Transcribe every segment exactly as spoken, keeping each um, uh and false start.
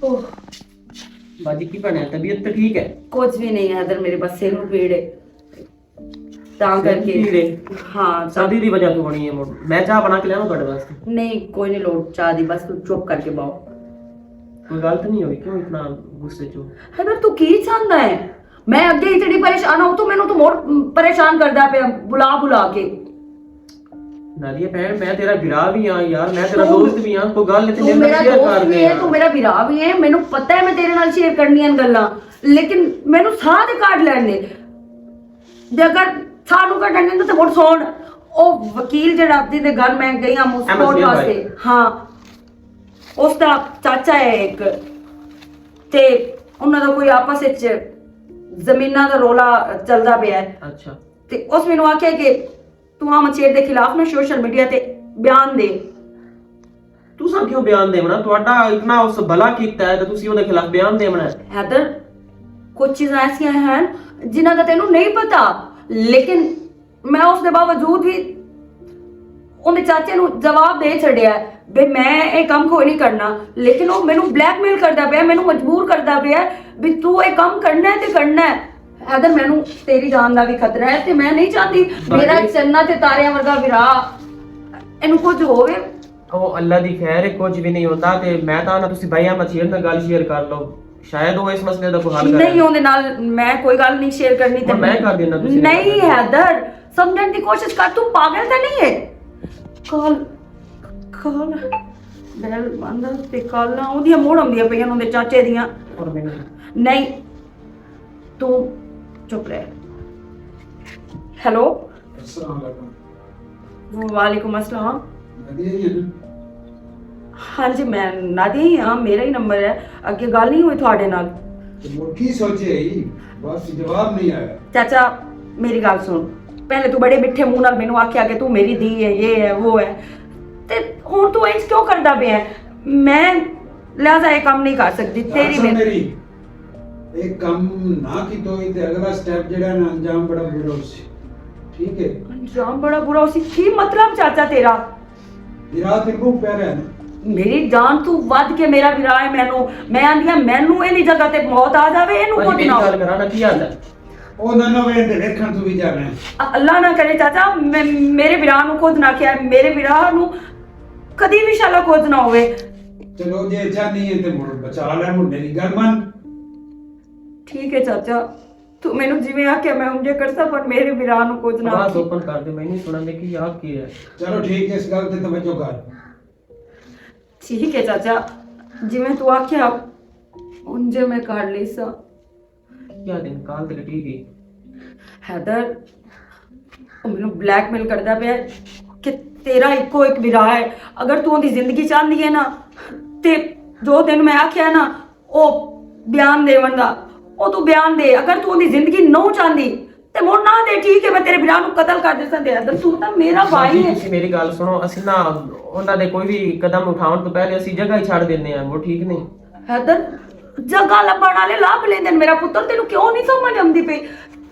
اوہ۔ باجی، کی بنیا؟ طبیعت تو ٹھیک ہے؟ کچھ بھی نہیں حیدر، میرے بس سر میں پیڑ ہے، تاں سر کر کے۔ پیڑ ہے؟ ہاں، تاں۔ شادی دی وجہ تو بنی ہے موڑ۔ میں چاہ بنا کے لیاواں تہاڈے واسطے؟ نہیں، کوئی نہیں لوڑ چاہ دی، بس تو چپ کر کے باؤ۔ کوئی گل تو نہیں ہوئی، کیوں اتنا غصے چ ہو؟ حیدر، تو کی چاہندا ہے؟ میں اگے اتنی پریشان ہوں، تو مینوں تو مور پریشان کردا پیا بلا بلا کے۔ نادیہ بہن، میں تیرا بھرا بھی ہاں یار، میں تیرا تو دوست بھی ہاں، کوئی گل تے تو میرے نال میرا شیئر دوست کر بھی دے ہے، یار۔ تو میرا بھرا بھی ہے، مینوں پتہ ہے میں تیرے نال شیئر کرنیاں گلاں، لیکن مینوں ساہ تے کڈ لین دے۔ جے اگر ساہ نوں کڈن دے تے مڑ سون، او وکیل جڑا اپنے دے گھر میں گئی ہاں احمد سپورٹ سلیم بھائی۔ واسطے، ہاں، اس دا چاچا ہے ایک، تے انہاں دا کوئی آپس وچ زمیناں دا رولا چلدا پیا ہے۔ اچھا۔ تے اس مینوں آکھیا کہ تو آ مچھیر دے خلاف نہ سوشل میڈیا تے بیان دے۔ تساں کیوں بیان دیونا؟ تہاڈا اتنا اس بھلا کیتا ہے تے تسی اودے خلاف بیان دیونا ہے؟ حیدر، کچھ چیزاں ایسیاں ہیں جنہاں دا تینوں نہیں پتا، لیکن میں اس دے باوجود بھی اوندے چاچے نوں جواب دے چھڈیا ہے بھی میں اے کم کوئی نہیں کرنا، لیکن او مینوں بلیک میل کردا پیا، مینوں مجبور کردا پیا بھی تو اے کم کرنا ہے تے کرنا ہے۔ حیدر، مینوں تیری جان دا بھی خطرہ ہے تے میں نہیں چاہتی میرا چننا تے تاریاں ورگا بھرا اینوں کچھ ہووے۔ او اللہ دی خیر ہے، کچھ بھی نہیں ہوتا۔ تے میں تاں نہ، تسی بھائی احمد شیر نال گل شیئر کر لو، شاید وہ اس مسئلے دا کوئی حل کرے۔ نہیں، اوندے نال میں کوئی گل نہیں شیئر کرنی تے ہن میں کر دینا، تسی نہیں۔ حیدر، سمجھن دی کوشش کر، تو پاگل تے نہیں ہے؟ کال، کال، بیل بند تے کالاں اوندیاں موڑ آندیاں پئیاں اوندے چاچے دیاں۔ اور میں نہیں۔ نہیں، تو چپ رہ۔ ہیلو۔ السلام علیکم۔ وعلیکم السلام۔ نادیہ ہی ہے نا؟ ہاں جی، میں نادیہ ہی ہاں، میرا ہی نمبر ہے۔ اگے گل نہیں ہوئی تھوڑے نال۔ تے مڑ کی سوچے ہی؟ بس جواب نہیں آیا۔ چاچا، میری گل سن۔ پہلے تو بڑے مٹھے منہ نال مینوں آکھیا کہ تو میری دھی ہے، یہ ہے، وہ ہے۔ تے ہن تو انج کیوں کردا پیا ہے؟ میں لہذا یہ کام نہیں کر سکدی، تیری اچھا، میں میری ایک کام نہ کیتا ہوئی تے اگلا سٹیپ جڑا ہے نا، انجام بڑا برا ہو سی۔ ٹھیک ہے؟ انجام بڑا برا ہو سی؟ کی مطلب چاچا تیرا؟ میرا تے کو پہ رہنا۔ میری جان تو ود کے میرا ویرا ہے مینوں۔ میں آندی ہاں، مینوں اینی جگہ تے موت آ جاوے، اینوں کچھ نہ ہو۔ گل کراں نا، کی حال ہے؟ او نہ نہ وے تے ویکھن تو بھی جانا ہے۔ اللہ نہ کرے چاچا، میں، میرے ویرا نوں کچھ نہ کیا، میرے ویرا نوں کدی بھی شالا کچھ نہ ہوئے۔ چلو جے اچھا نہیں ہے تے مڑ بچا لے، مڑ میری گل من۔ ٹھیک ہے چاچا، تو مینوں جویں آکھیا میں اونجے کرساں، پر میرے ویرا نوں کچھ نہ آواز آکھی۔ اوپن کر دے، میں نہیں سنا میں کی آکھ کی ہے۔ چلو ٹھیک ہے، اس گل تے توجہ کر۔ ٹھیک ہے چاچا، جویں تو آکھیا اونجے میں کر لیساں۔ کیا دن کال تے کٹی گئی؟ حیدر، او مینوں بلیک میل کردا پیا ہے کہ تیرا اکو ایک بھرا ہے، اگر تو اون دی زندگی چاہندی ہے نا، تے جو تینوں میں آکھیا ہے نا، او بیان دیون دا، او تو بیان دے۔ اگر تو اون دی زندگی نہ چاہندی تے مڑ نہ دے، ٹھیک ہے، میں تیرے بھرا نوں قتل کر دیساں۔ تے حیدر، تو تاں میرا بھائی ہے۔ تسی میری گل سنو، اسی نہ انہاں دے کوئی بھی قدم اٹھاون تو پہلے اسی جگہ ہی چھڈ دینے ہیں، وہ ٹھیک نہیں۔ حیدر، جگہ لبھن والے لب لیندے نے میرا پتر، تینوں کیوں نہیں سمجھ آندی پئی؟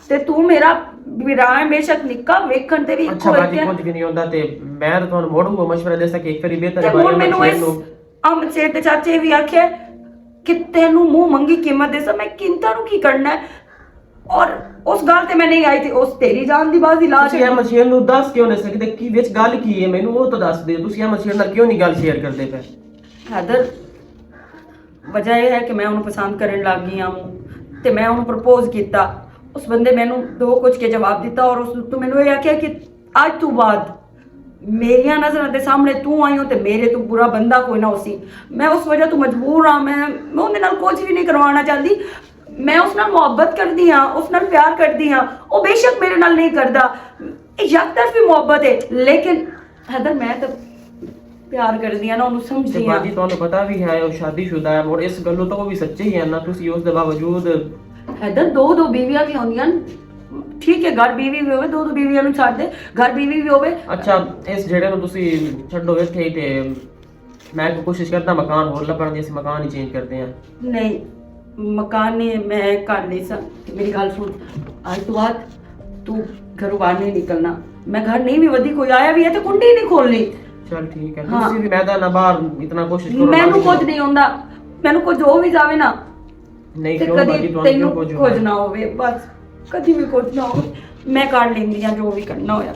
تے تو میرا بھرا ہے، بے شک نکا ویکھن تے بھی اچھا باجی، کچھ بھی نہیں ہوندا۔ تے میں تے تانوں مڑ وہ مشورہ دیساں کہ ایک فری بہتر تے ہے ہن بھائی مینوں اس امر چیر دے چاچے بھی آکھیا کہ تینوں منہ منگی قیمت دیساں، میں قیمتاں نوں کی کرنا ہے؟ اور اس گل تے میں نہیں آئی تے اس تیری جان دی بازی لا تسی چھڈی۔ احمد شیر نوں دس کیوں نہیں سکدے کہ وچ گل کی ہے؟ مینوں وہ تو دس دے، تسی احمد شیر نال کیوں نہیں گل شیئر کردے پے؟ حیدر، وجہ یہ ہے کہ میں انہوں پسند کرن لگ گئی ہوں تے میں انہوں پرپوز کیتا۔ اس بندے مینوں دو کچھ کے جواب دیتا اور اس تو مینوں یہ آکھیا کہ اج تو بعد میریاں نظراں دے سامنے تو آئی ہوں تے میرے تو برا بندہ کوئی نہ ہوسی۔ میں اس وجہ تو مجبور ہاں، میں، میں اندے نال کچھ بھی نہیں کروانا چاہتی۔ میں اس نال محبت کردی ہاں، اس نال پیار کردی ہاں۔ او بے شک میرے نال نہیں کردا، اے یک طرفی محبت ہے، لیکن حیدر، میں تے پیار کردی ہاں نا، اونوں تے سمجھدی ہاں۔ باجی، تانوں پتہ بھی ہے، او شادی شدہ ہے، اور اس گلوں تو وہ بھی سچے ہی ہے نا، تسی اس دے باوجود حیدر، دو دو بیویاں بھی ہوندیاں نے۔ ٹھیک ہے، گھر بیوی بھی ہوے، دو دو بیویاں نوں چھڈ دے، گھر بیوی بھی ہوے۔ اچھا، اس جڑے نوں تسی چھڈو اتھے ہی تے میں کوئی کوشش کردا مکان ہور لبھن دی، اسی مکان ہی چینج کردے ہیں۔ نہیں، مکان نہیں، میں گھر نہیں سا۔ میری گل سن، اج تو بعد تو گھروں باہر نہیں نکلنا۔ میں گھر نہیں بھی ودی، کوئی آیا بھی ہے تو کنڈی نہیں کھولنی۔ چل ٹھیک ہے، ہاں۔ تسی بھی میدان نہ باہر اتنا کوشش کرو، مینوں کچھ نہیں ہوندا، مینوں کچھ ہو بھی جاوے نا، نہیں، تے کیوں کدی باجی، تانوں تینوں کیوں کچھ کچھ ہونا؟ نہ ہووے، بس کدی بھی کچھ نہ ہووے، میں کر لیندی ہاں جو بھی کرنا ہویا۔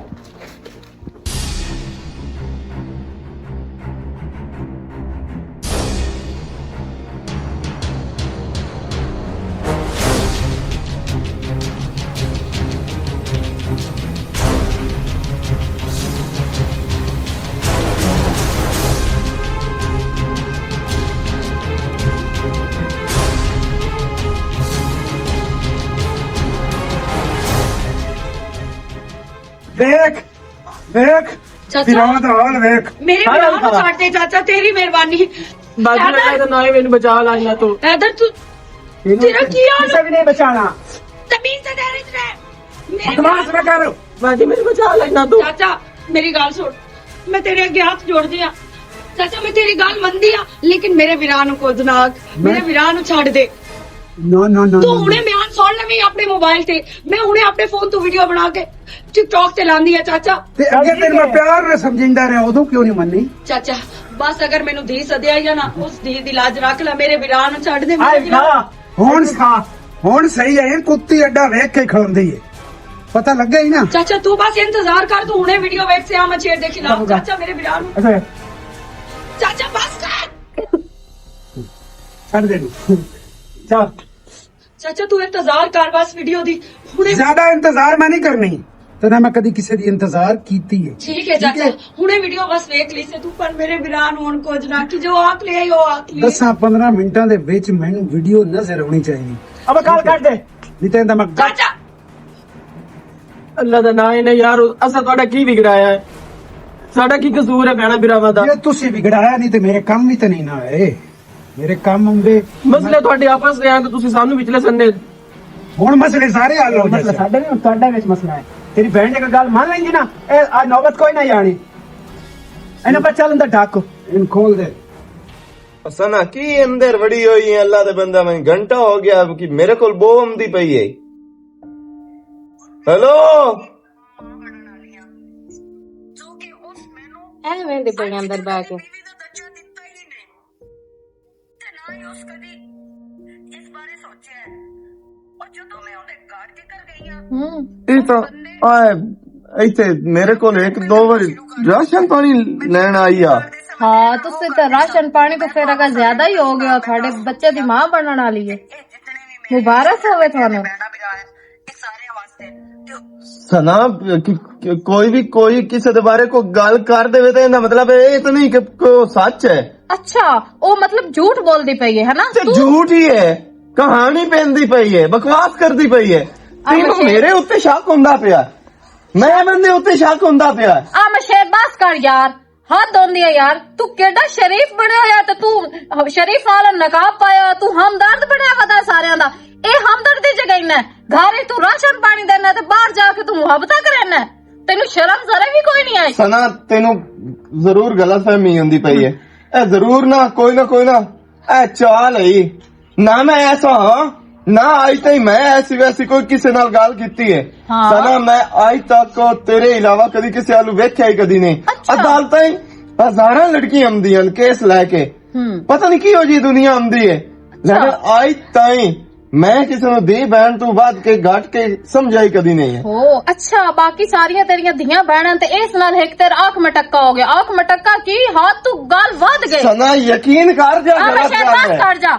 ویکھ، ویکھ، چاچا، فراق دا حال ویکھ۔ میرے ہاں، بھرا نوں ہاں۔ چھڈ دے چاچا، تیری مہربانی۔ باجی، حیدر۔ میں تو نہ ہی مینوں بچا لا انہاں تو۔ حیدر، تو، تیرا کی حال؟ کسے بھی نہیں بچانا۔ تمیز سے دے رہے تیرے۔ میرے بدماش نہ کر۔ باجی، مینوں بچا لا انہاں تو۔ چاچا، میری گل سن۔ میں تیرے اگے ہاتھ جوڑدی ہاں۔ چاچا، میں تیری گل مندی ہاں، لیکن میرے ویراں نوں کچھ نہ آکھ۔ میرے میں ویراں نوں چھڈ دے۔ نو، نو، نو، تو نو، ہنے نو۔ بیان سن لویں اپنے موبائل تے۔ میں ہنے اپنے فون تو ویڈیو بنا کے ٹک ٹاک تے لاندی آ، چاچا۔ تے اگے تین میں پیار نال سمجھیندا رہیا، اودوں کیوں نہیں مننی؟ چاچا، بس اگر مینوں دھی سدیا یا نا، اس دھی دی لاج رکھ لے، میرے ویراں نوں چھڈ دے، میرے آئے ویراں۔ کھا، ہن کھا، ہن صحیح ہے، کتی اڈا ویکھ کے کھلوندی ہے۔ پتہ لگا ہی نا۔ چاچا، تو بس انتظار کر، تو ہنے ویڈیو ویکھ سے آ مچھیر دے خلاف۔ چاچا، میرے ویراں نوں۔ اچھا۔ چاچا، بس کر۔ چھڈ دے نوں۔ چل۔ چاچا، تو انتظار کر بس ویڈیو دی۔ ہنے زیادہ انتظار میں نہیں کرنی۔ تے نہ میں کدی کسے دی انتظار کیتی ہے۔ ٹھیک ہے چاچا، ہنے ویڈیو بس ویکھ لی سے تو، پر میرے ویراں نوں ہن کچھ نہ کہ جو آکھ لیا، او آکھ لیا۔ دساں پندرہ منٹاں دے وچ مینوں ویڈیو نظر آنی چاہیے۔ اب گل کر دے۔ نہیں تے ایندا میں گل چاچا۔ اللہ دا نام ہے نا یار، اساں تہاڈا کی بگڑایا ہے؟ ساڈا کی قصور ہے بھیناں بھراواں دا؟ یہ تسی بگڑایا نہیں تے میرے کم بھی تے نہیں نہ آئے۔ میرے کم آؤندے۔ مسئلے تہاڈے آپس دے آن تے تسی سانوں وچلے سننے۔ ہن مسئلے سارے حل ہو مسئلہ جاندے۔ ساڈے نہیں، تہاڈے وچ مسئلہ ہے۔ تیری بہن نے کوئی گل مان لینگی نا، اے آ نوبت کوئی نہ آنی۔ ایناں پر چل اندر ڈاک۔ ان کھول دے۔ سنا کی اندر وڑی ہوئی ہے، اللہ دے بندہ، میں گھنٹہ ہو گیا کہ میرے کول بو آمدی پئی ہے۔ ہیلو۔ ایویں دے پئی اندر بہ کے۔ یہ تو آئے، ایتھے میرے کول ایک دو واری راشن پانی لین آئی آ۔ ہاں، تسے تے راشن پانی تو پھر اگر زیادہ ہی ہو گیا، تھوڑے بچے دی ماں بنن والی ہے۔ مبارک ہوئے تھانوں۔ سنا، کہ، کہ کوئی بھی کوئی کسے دے بارے کوئی گل کر دے تے ایندا مطلب اے تے نہیں کہ کوئی سچ ہے۔ اچھا، او مطلب جھوٹ بول دی پئی ہے، ہے نا؟ تے تو جھوٹ ہی ہے، کہانی پیندی پئی ہے، بکواس کردی پئی ہے۔ آ، تینوں مشیر۔ میرے اُتے شک ہوندا پیا، میں بندے اُتے شک ہوندا پیا۔ آ، مشیر، بس کر یار، حد ہوندی ہے یار۔ تو کیڈا شریف بنیا ہویا تے تو شریف والا نقاب پایا، تو ہمدرد بنیا ودا سارے دا۔ اے ہمدردی جگہ نہ ہے۔ گھر وچ تو راشن پانی دینا تے باہر جا کے تو محبتاں کرنا ہے۔ تینوں شرم ذرا بھی کوئی نہیں آئی؟ سنا، تینوں ضرور غلط فہمی ہوندی پئی ہے۔ اے ضرور نہ، کوئی نہ کوئی نہ، اے چال ہے۔ نہ میں ایسا ہاں، نہ آج تائیں میں ایسی ویسی کوئی کسے نال گل کیتی ہے۔ ہاں۔ سنا، میں آج تک تیرے علاوہ کدی کسے آلو ویکھیا ہی کدی نہیں۔ اچھا۔ عدالتاں ہی ہزاراں لڑکیاں آمدیاں کیس لے کے۔ ہوں۔ پتہ نہیں کی ہو جی دنیا آمدی ہے۔ اچھا۔ لیکن آج تائیں میں کسے نوں دی بہن تو ود کے گھٹ کے سمجھائی کدی نہیں ہے۔ او، اچھا، باقی ساریاں تیریاں دھیاں بہناں تے اس نال ہک تیر آنکھ مٹکا ہو گیا۔ آنکھ مٹکا کی؟ ہاتھ تو گل ود گئے۔ سنا، یقین کر جا، آ، غلط شہباز گل ہے۔ کر جا۔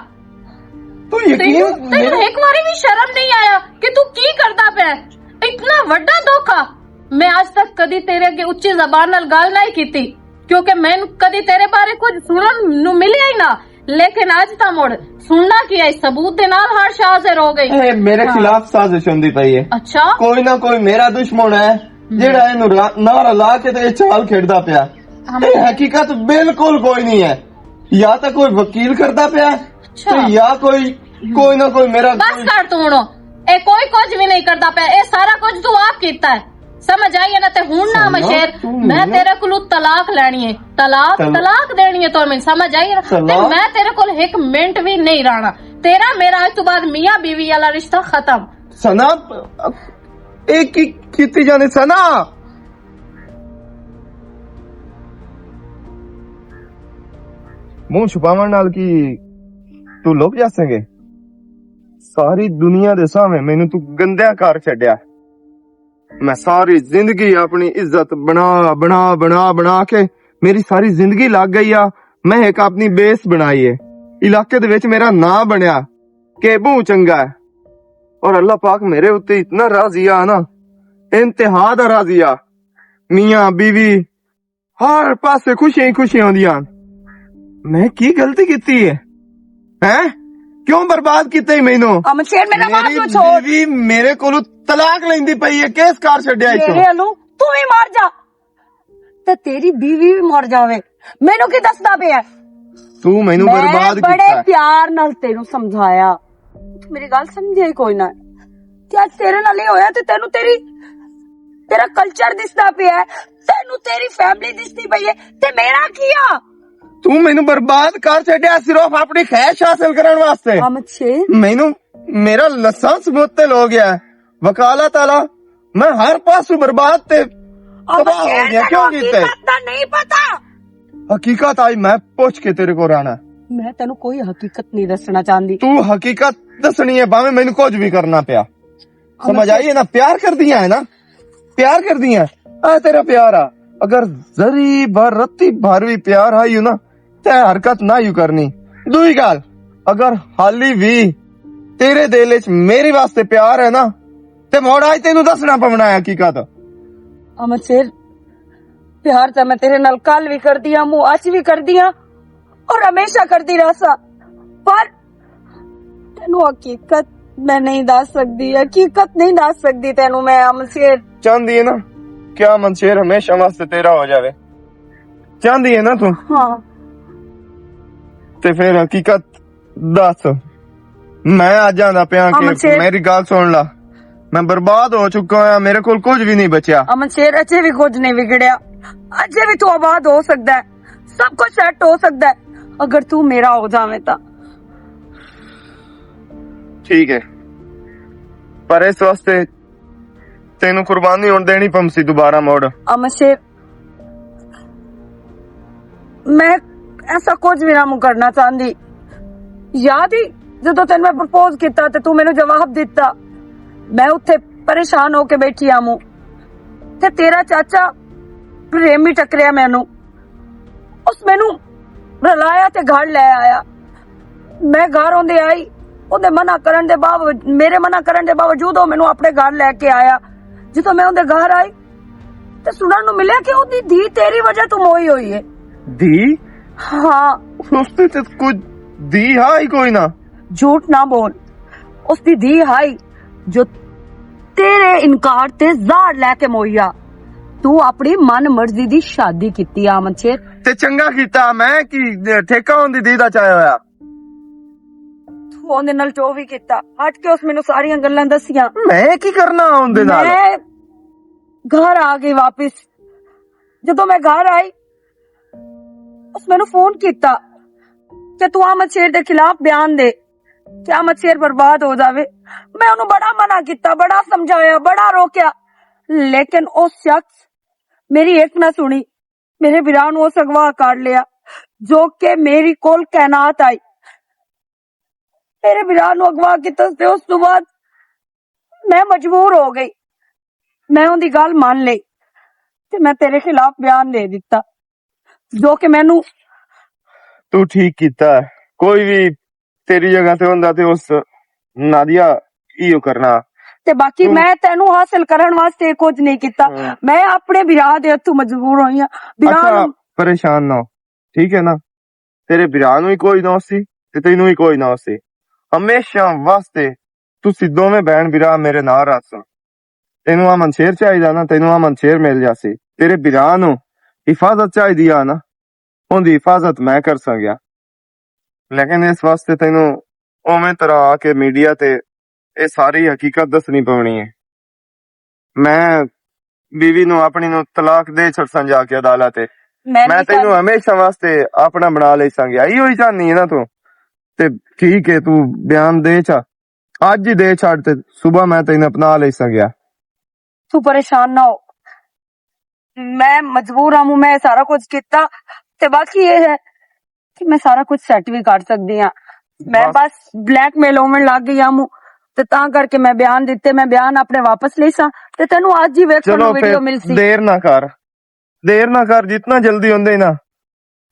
تو یقین تینوں، تینوں میرے ایک واری بھی شرم نہیں آیا کہ تو کی کردا پیا ہے؟ اتنا وڈا دھوکا۔ میں اج تک کدی تیرے اگے اچی زبان نال گل نہیں کیتی، کیونکہ میں کدی تیرے بارے کچھ سنن نوں ملیا ہی نہ۔ لیکن اج تاں مڑ سننا کی ہے، ثبوت دے نال ہر شے حاضر ہو گئی۔ اے میرے ہاں۔ خلاف سازش ہوندی پئی ہے۔ اچھا۔ کوئی نہ کوئی میرا دشمن ہے، ہم۔ جیڑا اینوں را-، نعرہ لا کے تے اے چال کھیڈدا پیا۔ ہم۔ اے حقیقت بالکل کوئی نہیں ہے۔ یا تاں کوئی وکیل کردا پیا، اچھا۔ تے یا کوئی، کوئی نہ کوئی میرا بس کوئی کر تو ہن۔ اے کوئی کچھ بھی نہیں کردا پیا، اے سارا کچھ تو آپ کیتا ہے۔ سمجھ آئی ہے نا؟ تے ہن نہ سنا، مشیر، تو میں نہیں تیرے کولوں طلاق لینی ہے۔ طلاق، طلاق۔ طلاق دینی ہے تو میں، سمجھ آئی ہے نا؟ تے طلاق؟ میں تیرے کول ایک منٹ بھی نہیں رہنا۔ تیرا میرا اج تو بعد میاں بیوی والا رشتہ ختم۔ سنا، اے کی کیتی جانے سنا؟ منہ چھپاون نال کی تو لک جاسیں گے؟ ساری دنیا دے سامنے مینوں تو گندیا کر چھڈیا۔ میں ساری زندگی اپنی عزت بنا، بنا، بنا، بنا کے میری ساری زندگی لگ گئی آ۔ میں ایک اپنی بیس بنائی ہے، علاقے دے وچ میرا نام بنیا کہ بہت چنگا ہے، اور اللہ پاک میرے اُتے اتنا راضی آ نا، انتہا دا راضی آ۔ میاں بیوی ہر پاسے خوشیاں ہی خوشیاں ہوندیاں۔ میں کی غلطی کیتی ہے؟ ہیں؟ کیوں برباد کیتا ہی مینوں؟ امن شیر، میرا بات میری تو چھوڑ۔ بیوی میرے کولوں طلاق لیندی پئی ہے، کیس کر چھڈیا ای تو؟ میرے الوں تو بھی مر جا، تے تیری بیوی بھی مر جاوے، مینوں کی دسدا پیا ہے؟ تو مینوں میں برباد بڑے کیتا ہے۔ پیار نال تینوں سمجھایا، تو میری گل سمجھیا ہی کوئی نہ۔ تے اج تیرے نال ہی ہویا تے تینوں تیری، تیرا کلچر دسدا پیا ہے، تینوں تیری فیملی دسدی پئی ہے، تے میرا کیا؟ تو مینوں برباد کر چھڈیا صرف اپنی خواہش حاصل کرن واسطے۔ امن شیر۔ مینوں میرا لسانس معطل ہو گیا ہے۔ وکالت والا، میں ہر پاسوں برباد تے تباہ ہو گیا۔ کیوں کیتا ہے؟ حقیقت دا نہیں پتا۔ حقیقت آئی میں پوچھ کے تیرے کو رہنا۔ میں تینوں کوئی حقیقت نہیں دسنا چاہندی۔ تو حقیقت دسنی ہے، بھاویں مینوں کچھ بھی کرنا پیا۔ سمجھ آئی ہے نا؟ پیار کر دیا ہے نا؟ پیار کر دیا ہے۔ آ تیرا پیار آ۔ اگر ذری بھر، رتی بھر بھی پیار آئی ہو نا، تے حرکت نہ یوں کرنی۔ دوئی گل، اگر حالی وی تیرے دل وچ میرے واسطے پیار ہے نا، تے موڑ آج تینوں دسنا پونا ہے حقیقت۔ امن شیر، پیار تے میں تیرے نال کل وی کردی ہاں، موں اج وی کردی ہاں اور ہمیشہ کردی رہساں، پر تینوں حقیقت میں نہیں دس سکدی، حقیقت نہیں دس سکدی تینوں میں، امن شیر۔ چاہندی ہے نا کہ امن شیر ہمیشہ واسطے تیرا ہو جاوے؟ چاہندی ہے نا تو؟ ہاں۔ تے پھر حقیقت دس۔ میں اج آندا پیا کہ امن شیر۔ میری گل سن لا، میں برباد ہو چکا ہاں، میرے کول کچھ بھی نہیں بچیا۔ امن شیر، اجے بھی کچھ نہیں وگڑیا، اجے بھی تو آباد ہو سکدا ہے، سب کچھ سیٹ ہو سکدا ہے، اگر تو میرا ہو جاویں تا۔ ٹھیک ہے، پر اس واسطے تینوں قربانی ہن دینی پمسی دوبارہ مڑ۔ امن شیر، میں ایسا کچھ بھی نہ کرنا چاہندی۔ یاد ہی جدوں تینوں میں پرپوز کیتا تے تو مینوں جواب دتا، میں اتھے پریشان ہو کے بیٹھی آ موں۔ تے تیرا چاچا پریمی ٹکریا مینوں، اس مینوں رلایا تے گھر لے آیا۔ میں گھر اوندے آئی، اوندے منع کرن دے باوجود، میرے منع کرن دے باوجود او مینوں اپنے گھر لے کے آیا۔ جدوں میں اوندے گھر آئی تے سنن نوں ملیا کہ اوندی دھی تیری وجہ تو موئی ہوئی ہے۔ دھی؟ ہاں۔ اس تے تے کوئی دھی ہا ہی کوئی نہ۔ جھوٹ نہ بول، اس دی دھی ہائی جو تیرے انکار تے زہر لے کے موئی آ۔ تو اپنی من مرضی دی شادی کیتی آ، آمن شیر۔ تے چنگا کیتا، میں کی ٹھیکہ ہوندی دی دا چاہیا ہویا؟ تو اوندے نال جو وی کیتا، ہٹ کے اس مینوں ساریاں گلاں دسیاں۔ میں کی کرنا اوندے نال؟ میں گھر آ گئی واپس۔ جدوں میں گھر آئی، اس مینوں فون کیتا کہ تو احمد شیر دے خلاف بیان دے کہ احمد شیر برباد ہو جاوے۔ میں انہوں بڑا منع کیتا، بڑا سمجھایا، بڑا روکیا، لیکن اس شخص میری ایک نہ سنی۔ میرے بھرا نوں اس اغوا کر لیا، جو کہ میری کول کائنات آئی۔ میرے بھرا نوں اغوا کیتا تے اس تو بعد میں مجبور ہو گئی، میں ان دی گل مان لئی تے میں تیرے خلاف بیان دے دتا، جو کہ مینوں تو ٹھیک کیتا۔ کوئی بھی تیری جگہ تے ہوندا تے اس نادیا ایو کرنا۔ تے باقی تو میں تینوں حاصل کرن واسطے کچھ نہیں کیتا۔ ہاں۔ میں اپنے بھرا دے ہتھوں مجبور ہوئی ہاں۔ بھرا اچھا، نوں پریشان نہ ہو، ٹھیک ہے نا؟ تیرے بھرا نوں ہی کوئی نہ ہوسی تے تینوں ہی کوئی نہ ہوسی۔ ہمیشہ واسطے تسی دوویں بہن بھرا میرے نال رہسو۔ تینوں امن شیر چاہیدا نا، تینوں امن شیر مل جاسی۔ تیرے بھرا نوں حفاظت چاہیدی آ نا، اوندی حفاظت میں کر سکیا۔ لیکن اس واسطے تینوں اوویں طرح آ کے میڈیا تے اے ساری حقیقت دسنی پونی ہے۔ میں بیوی نوں اپنی نوں طلاق دے چھڑساں جا کے عدالت تے۔ میں میں نہیں تینوں چاہتی۔ ہمیشہ واسطے اپنا بنا لے سانگیا۔ ایہو ہی چاہنی ہے نا تو؟ تے ٹھیک ہے، تو بیان دے چا، اج ہی دے چھڑ تے صبح میں تینوں اپنا لے سانگیا۔ تو پریشان نہ ہو، میں مجبور ہاں، میں سارا کچھ کیتا۔ تے باقی یہ ہے کہ میں سارا کچھ سیٹ بھی کر سکدی ہاں۔ میں بس۔ بس بلیک میل ہوون لگ گئی آمو، تے تاں کر کے میں بیان دتے، میں بیان اپنے واپس لئی ساں۔ تے تینوں اج ہی ویکھن چلو نوں ویڈیو پھر مل سی۔ دیر نہ کر، دیر نہ کر، جتنا جلدی ہوندے نا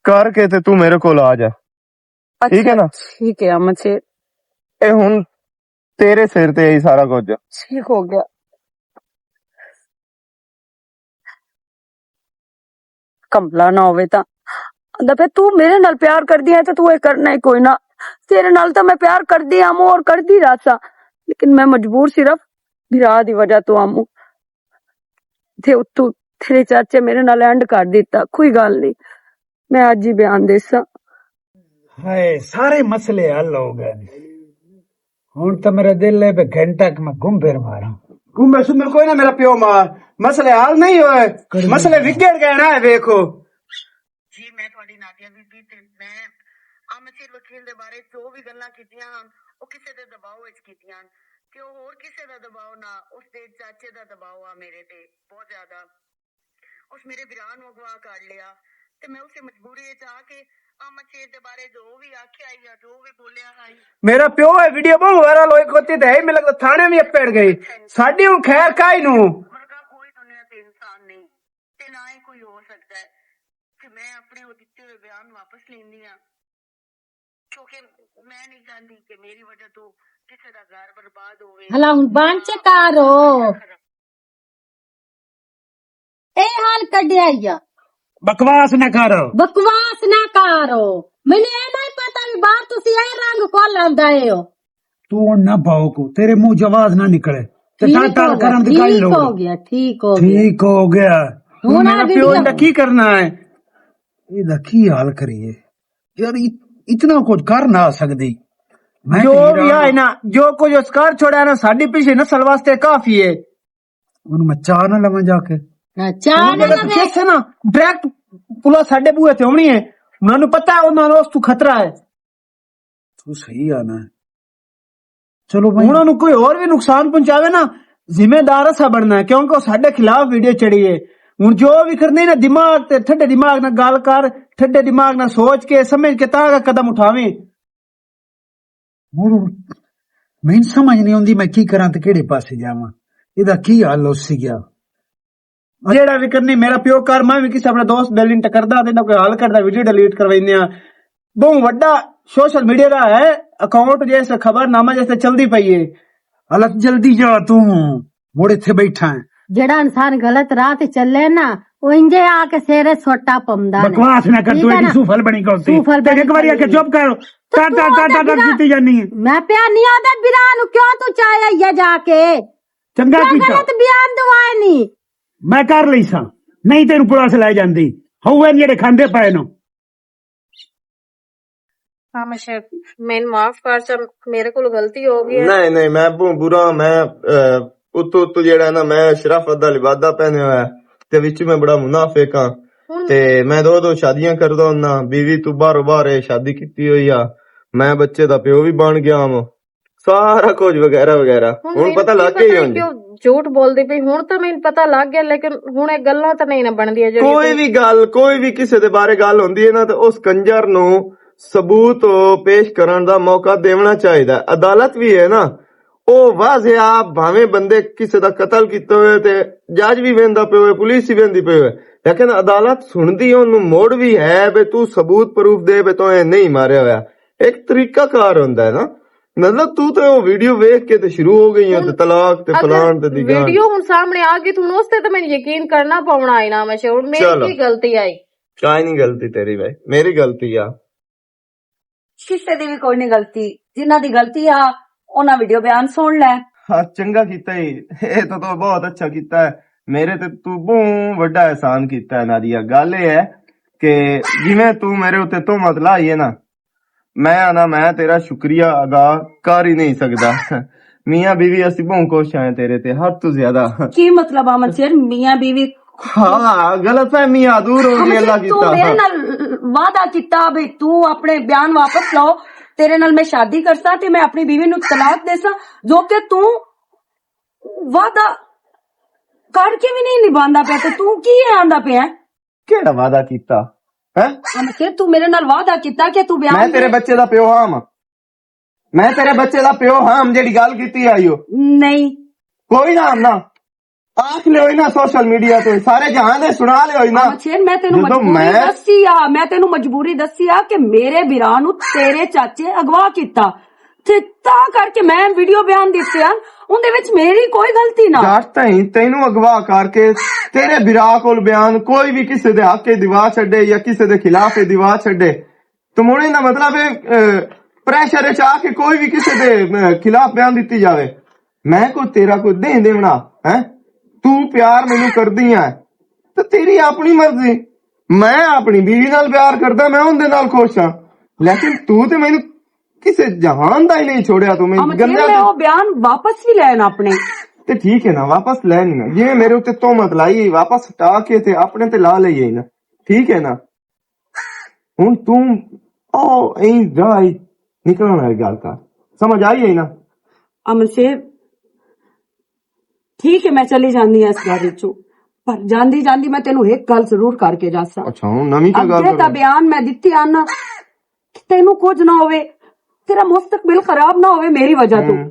کر کے تے تو میرے کول آ جا۔ ٹھیک ہے اچھا، نا؟ ٹھیک ہے احمد شیر۔ اے ہن تیرے سر تے ہی سارا کچھ۔ ٹھیک ہو گیا۔ کملا نہ ہووے تاں آندا پیا، "تو میرے نال پیار کردی ہے تے تو اے کرنا ہی کوئی نہ۔ تیرے نال تاں میں پیار کردی آموں اور کردی رہساں، لیکن میں مجبور صرف بھرا دی وجہ تو آموں۔ تے اتوں تیرے چاچے میرے نال اینڈ کر دیتا، کوئی گل نہیں، میں اج ہی بیان دیساں۔" ہائے، سارے مسئلے حل ہو گئے نے۔ ہن تاں میرا دل ہے پہ گھنٹہ کہ میں گھوم پھر ماراں۔ گھوم پھر سندر کوئی نہ، میرا پیو مار۔ مسئلے حل نہیں ہوئے، مسئلے وگڑ گئے نا، ویکھو۔ جی، میں تہاڈی نادیہ بی بی تے میں آمد شیر وکیل دے بارے جو بھی گلاں کیتیاں ہن، او کسے دے دباؤ وچ کیتیاں ہن۔ تے او ہور کسے دا دباؤ نہ، اس دے چاچے دا دباؤ آ میرے تے، بہت زیادہ۔ اس میرے بھرا نوں اغوا کر لیا تے میں اسے مجبوری وچ آ کے آمد شیر دے بارے جو بھی آکھیا یا جو بھی بولیا ہائی۔ میرا پیو ہے، ویڈیو بہت وائرل ہوئی کھوتی تے ہے، مجھے لگدا تھانے بھی پڑ گئی۔ ساڈی ہوں خیر کائی نوں۔ ورگا کوئی دنیا تے انسان نہیں تے نہ ہی کوئی ہو سکدا ہے کہ میں اپنے وہ دتے ہوئے بیان واپس لیندی ہاں، کیونکہ میں نہیں چاہندی کہ میری وجہ تو کسے دا گھر برباد ہوئے۔ ہلا ہن بانچ کارو۔ اے حال کڈیا یا؟ بکواس نہ کر۔ بکواس نہ کر۔ مینوں اے نہیں پتا بھی باہر تسی اے رنگ کول آندا اے ہو۔ تو ہن نہ پاؤ کو، تیرے منہ جواز نہ نکلے۔ تے ٹال ٹال کرن دی کائی لوڑ؟ ٹھیک ہو گیا، ٹھیک ہو گیا۔ ٹھیک ہو گیا۔ ہن میرا پیو دا کی کرنا ہے؟ اے دا کی حال کریے؟ یار، ات-، اتنا کچھ کر نہ سکدی۔ میں جو بھی آئے نا، جو کچھ اس کر چھوڑا نا، ساڈی پیچھے نسل واسطے کافی ہے۔ انہوں میں چاہ نہ لواں جا کے۔ نہ، چاہ نہ لوے۔ کیسے نا، ڈائریکٹ پولیس ساڈے بوئے تے ہونی ہے۔ انہاں نوں پتہ ہے، انہاں نوں اس تو خطرہ ہے۔ تو صحیح آنا ہے۔ چلو بھائی۔ انہاں نوں کوئی اور بھی نقصان پہنچاوے نا، ذمہ دار اسا بننا ہے، کیونکہ وہ ساڈے خلاف ویڈیو چڑھی ہے۔ ہن جو بھی کرنے نا، دماغ تے، ٹھڈے دماغ نال گل کر، ٹھڈے دماغ نال سوچ کے، سمجھ کے تاں قدم اٹھاویں۔ ہن میں سمجھ نہیں آندی میں کی کراں تے کیڑے پاسے جاواں۔ اے دا کی حل ہو سی گیا؟ جیڑا بھی کرنی میرا پیو کر، میں بھی کسے اپنے دوست دل نہیں ٹکردا تے نہ کوئی حل کردا، ویڈیو ڈیلیٹ کرویندے آں۔ بہوں وڈا سوشل میڈیا دا ہے اکاؤنٹ، جس خبر نامہ جس تے چلدی پئی ہے۔ حالت جلدی جا توں، مڑ ایتھے بیٹھا ہے۔ جیڑا انسان غلط راہ تے چلے نا، او انجے آ کے سیرے سوٹا پوندا نے۔ بکواس نہ کر، ٹھیک تو ہے ایڈی نا؟ سوفل بنی کون سی؟ سوفل تے بنی ایک واری آ کے کون سی؟ چپ کر۔ تو ٹا تو ٹا ٹا آدھا ٹا ٹا برا، کیتی جانی ہے۔ میں پیا نہیں آدھا برا نو کیوں تو چاہیا یا جا کے؟ چنگا کیوں کیتا۔ غلط بیان دوائے نہیں؟ میں کر لئی ساں، نہیں تینوں پولیس لے جاندی۔ ہو اے جڑے کھاندے پئے نو۔ ہاں، میں شاید، مینوں معاف کر چا، میرے کول غلطی ہو گئی ہے۔ نہیں، نہیں، میں بہت برا، میں، اہ، اتو، اتو جیڑا ہے نا، میں شرافت دا لبادہ پہنے ہویا ہے، تے وچ میں بڑا منافق ہاں۔ ہن تے میں دو، دو شادیاں کردا ہوں نا، بیوی تو باہروں باہر ہے، شادی کیتی ہوئی آ، میں بچے دا پیو بھی بن گیا ہاں، سارا کچھ وغیرہ وغیرہ۔ ہن ہن مینوں پتہ کی لگ گئی پتہ ہن۔ کہ او جھوٹ بولدی پئی، ہن تاں مینوں پتہ لگ گیا، لیکن ہن اے گلاں تاں نہیں نہ بندیاں جڑیاں کوئی توں۔ بھی گل، کوئی بھی کسے دے بارے گل ہوندی ہے نا، تے اس کنجر نوں ثبوت پیش کرن دا موقع دیونا چاہیدا ہے۔ عدالت بھی ہے نا، او واضح آ، بھاویں بندے کسے دا قتل کیتا ہوئے تے جج بھی ویندا پئے ہوئے، پولیس ہی ویندی پئی ہوئے، لیکن عدالت سنندی ہے، انہوں موڑ بھی ہے بے تو ثبوت پروف دے بے تو اے نہیں ماریا ہویا۔ ایک طریقہ کار ہوندا ہے نا، مطلب تو تے او ویڈیو ویکھ کے تے شروع ہو گئی ہے تے ہن طلاق تے اگر فلان تے دیگان۔ ویڈیو ہن سامنے آ گئی تے ہن اس تے تے میں یقین کرنا پونا ہے نا، میں شعور میری چلو۔ کی غلطی آئی؟ کائے نہیں غلطی تیری بھائی، میری غلطی آ۔ کسے دی بھی کوئی نہیں غلطی، جنہاں دی غلطی آ، انہاں ویڈیو بیان سن لے۔ ہاں، چنگا کیتا ہی۔ اے تو تو بہت اچھا کیتا ہے۔ میرے تے تو بہت وڈا احسان کیتا ہے نادیہ۔ گل اے ہے کہ جویں تو میرے اُتے تہمت لائی ہے نا، میں آنا، میں تیرا شکریہ ادا کر ہی نہیں سکدا۔ میاں بیوی اسی بہت خوش ہیں تیرے تے، حد تو زیادہ۔ کی مطلب آ منصور، میاں بیوی؟ ہاں، غلط فہمی آ، دور ہو گئی، اللہ تو کیتا۔ میرے نال وعدہ کیتا بھی تو اپنے بیان واپس لاؤ، تیرے نال میں شادی کرساں تے میں اپنی بیوی نو طلاق دیساں، جو کہ تو وعدہ کر کے بھی نہیں نبھاندا پیا، تے تو کی آندا پیا؟ کیڑا وعدہ کیتا؟ ہیں؟ امشیر، تو میرے نال وعدہ کیتا کہ تو بیان میں تیرے دے۔ بچے دا پیو ہاں۔ میں تیرے بچے دا پیو ہاں، جیڑی گل کیتی آئی ہو۔ نہیں۔ کوئی نہ آمنا۔ آکھ لے ہوئی نا سوشل میڈیا تے، سارے جہان دے سنا لے ہوئی نا۔ امشیر، میں تینوں جدوں مجبوری میں دسی آ، میں تینوں مجبوری دسی آ کہ میرے بھرا نو تیرے چاچے اغوا کیتا۔ تے تاں کر کے میں ویڈیو بیان دتے ہن، اون دے وچ میری کوئی غلطی نہ۔ ڈاٹ تائیں تینوں اغوا کر کے تیرے بھرا کول بیان کوئی بھی کسے دے حق کے دیوا چھڈے یا کسے دے خلاف دیوا چھڈے۔ تو مڑ ایندا مطلب ہے، اے، پریشر وچ آ کے کوئی بھی کسے دے، اے، خلاف بیان دتی جاوے۔ میں کوئی تیرا کوئی دین دیونا ہے؟ تو پیار مینوں کردی ہے تے تیری اپنی مرضی۔ میں اپنی بیوی نال پیار کردا، میں اون دے نال خوش ہاں، لیکن تو تے مینوں کسے جہان دا ہی نہیں چھوڑیا۔ تو میں امجد، گندیا میں تے او بیان واپس بھی لینا اپنے۔ تے ٹھیک ہے نا، واپس لے نہیں نا۔ یہ میرے اتنے تہمت لائی، واپس ہٹا کے تے اپنے تے لا لئی ہے نا۔ ٹھیک ہے نا؟ ہن توں او ایں راہ ہی نکلن والی گل کر۔ سمجھ آئی ہے نا؟ امن شیر، ٹھیک ہے، میں چلی جاندی ہاں اس گھر وچوں، پر جاندی جاندی میں تینوں ایک گل ضرور کر کے جاساں۔ اچھا، ہن نویں کیا گل اگے دا کرنا؟ بیان میں دتی آنا کہ تینوں کچھ نہ ہوئے، تیرا مستقبل خراب نہ ہوئے میری وجہ تو۔ ہوں۔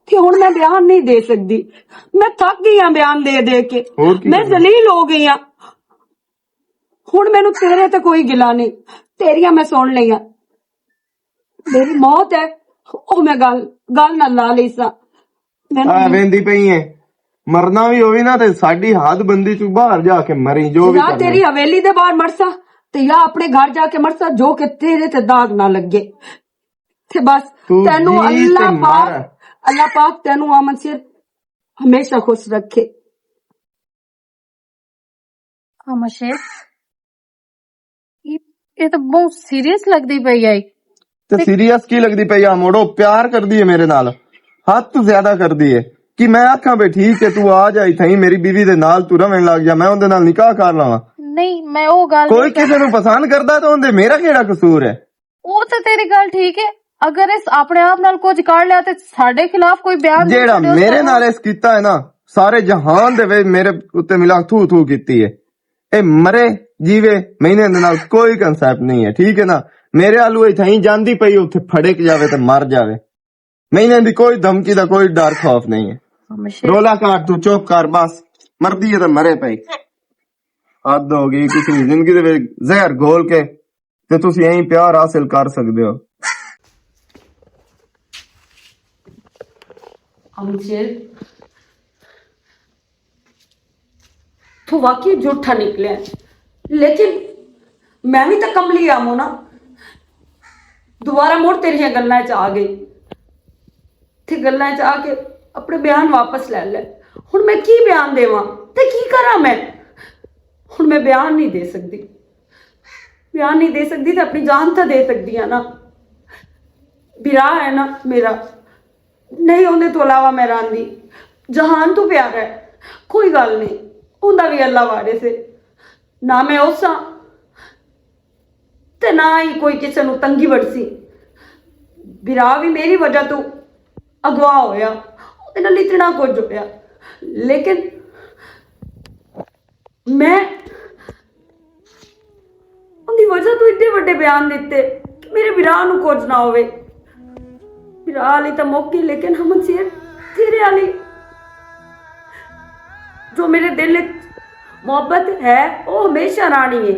کہ ہن میں بیان نہیں دے سکدی، میں تھک گئی ہاں بیان دے دے کے، اور کی میں کرنا؟ ذلیل ہو گئی ہاں۔ ہن مینوں تیرے تے کوئی گلا نہیں، تیریاں میں سن لئیاں۔ میری موت ہے، او میں گل، گل نہ لا لئی سا۔ مینوں آ ویندی پئی ہے، مرنا بھی ہوئی نا تے ساڈی حد بندی چوں باہر جا کے مری، جو بھی یا کرنا۔ تیری حویلی دے باہر مرسا تے یا اپنے گھر جا کے مرسا، جو کہ تیرے تے داغ نہ لگے۔ تے بس، تو تینوں جی اللہ تے پاک، مر۔ اللہ پاک تینوں امن سر ہمیشہ خوش رکھے۔ ہاں، مشیر، یہ، یہ تو بہت سیریس لگدی پئی ہے۔ تے سیریس کی لگدی پئی آ؟ موڑو، پیار کردی ہے میرے نال، حد تو زیادہ کردی ہے۔ کہ میں آکھاں بے ٹھیک ہے، تو آ جا اتھائی میری بیوی دے نال، تو رہن لگ جا، میں اون دے نال نکاح کر لواں۔ نہیں، میں او گل کوئی نہیں کر کسے نوں پسند کردا تے اون دے میرا کیڑا قصور ہے؟ او تے تیری گل ٹھیک ہے، اگر اس اپنے آپ نال کچھ کر لیا تے ساڈے خلاف کوئی بیان دے جیڑا چھڈیو میرے سانوں۔ نال اس کیتا ہے نا، سارے جہان دے وچ میرے اُتے ملا تھو تھو کیتی ہے۔ اے مرے جیوے، میں انہاں دے نال کوئی کنسپٹ نہیں ہے، ٹھیک ہے نا؟ میرے آلو اتھائی جاندی پئی، اتھے پھڑک جاوے تے مر جاوے۔ میں انہاں دی کوئی دھمکی دا کوئی ڈر خوف نہیں ہے۔ ہمیشہ رولا کاٹ، تو چپ کر بس، مردی ہے تے مرے پئی۔ حد ہو گئی، کسی دی زندگی دے وچ زہر گھول کے تے تسی ایہہ پیار حاصل کر سکدے ہو۔ امجد، تو واقعی جھوٹا نکلیا ہے، لیکن میں بھی تو کملی آمو نا۔ دوبارہ مڑ تیریاں گلاں چ آ گئی، تے گلاں چ آ کے اپنے بیان واپس لے لے۔ ہن میں کی بیان دیواں تے کی کراں میں؟ ہن میں بیان نہیں دے سکدی، بیان نہیں دے سکدی تے اپنی جان تاں دے سکدی ہاں نا۔ بھرا ہے نا میرا، نہیں اوندے تو علاوہ میں راندی، جہان تو پیارا ہے۔ کوئی گل نہیں، اوندا وی اللہ وارث ہے۔ نہ میں اس ہاں تے نہ ہی کوئی کسے نوں تنگی وڑسی۔ بھرا وی میری وجہ تو اغوا ہویا، اوندے نال اتنا کچھ ہویا، لیکن میں اوندی وجہ تو ایڈے وڈے بیان دتے کہ میرے بھرا نوں کچھ نہ ہووے۔ بھرا والی تاں موقع، لیکن ہمن سیر تیرے والی جو میرے دل وچ محبت ہے، او ہمیشہ رانی ہے،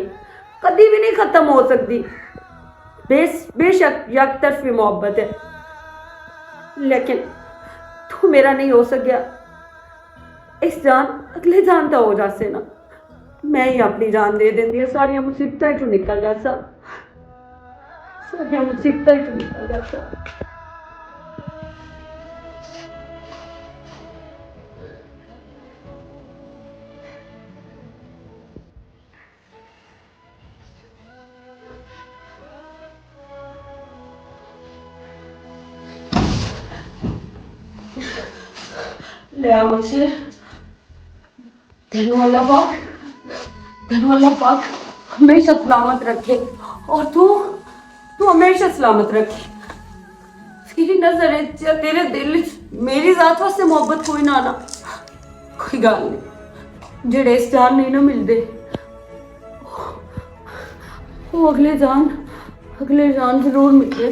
کدی بھی نہیں ختم ہو سکدی۔ بے، بے شک یک طرفی محبت ہے، لیکن تو میرا نہیں ہو سکیا۔ اس جان اگلے جان تاں ہو جاسے نا۔ میں ہی اپنی جان دے دیندی ہاں، ساریاں مصیبتاں چوں نکل جاسا، ساریاں مصیبتاں چوں نکل جاسا۔ لیا مجھے، تینوں اللہ پاک، تینوں اللہ پاک ہمیشہ سلامت رکھے، اور تو، تو ہمیشہ سلامت رکھے۔ تیری نظر وچ یا تیرے دل وچ میری ذات واسطے محبت کوئی نہ آنا، کوئی گل نہیں۔ جڑے اس جان نہیں نہ ملدے، او اگلے جان، اگلے جان ضرور ملے۔